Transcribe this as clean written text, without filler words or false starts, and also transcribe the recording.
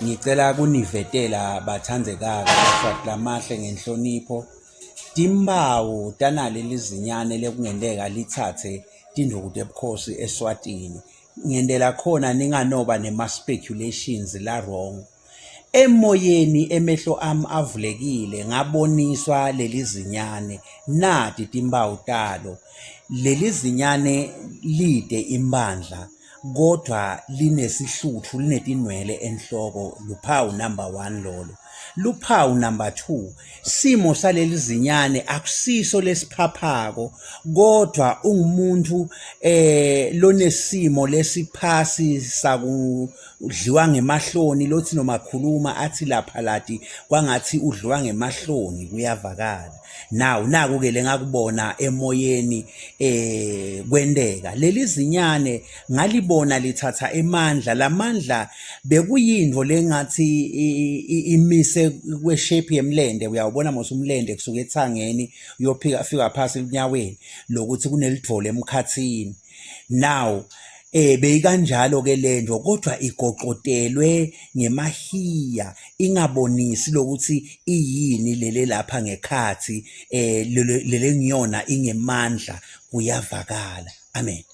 Ngicela kunivetela bathandekako Maswati lamahle ngenhlonipho. Timphawu tanaleli zinyane lekungenteka litsatse tinduku tebukhosi eSwatini. Ngendela khona ninganoba nema-speculations la-wrong. Emoyeni emehlo ami avulekile ngaboniswa leli zinyane nati timphawu talo. Leli zinyane lide impandla kodwa linesihlutfu linetinwele enhloko luphawu number 1 lolo. Luphawu number 2 simo saleli zinyane akusiso lesiphaphako kodwa ungumuntu eh lonesimo lesiphasi sakudliwa ngemahloni lothi noma khuluma athi lapha lati kwangathi udliwa ngemahloni kuyavakala. Now naku ke lengakubona emoyeni eh kwenteka leli zinyane ngalibona lithatha emandla lamandla bekuyinto lengathi imise kweshape yemlende uyawubona mos umlende kusuka ethangeni uyophika fika phasi elunyaweni lokuthi kunelidvolo emkhathini now eh beyikanjalo ke lento kodwa igoqotelwe ngemahiya ingabonisi lokuthi iyini lele lapha ngekhathi eh lele ngiyona ingemandla kuyavakala amen.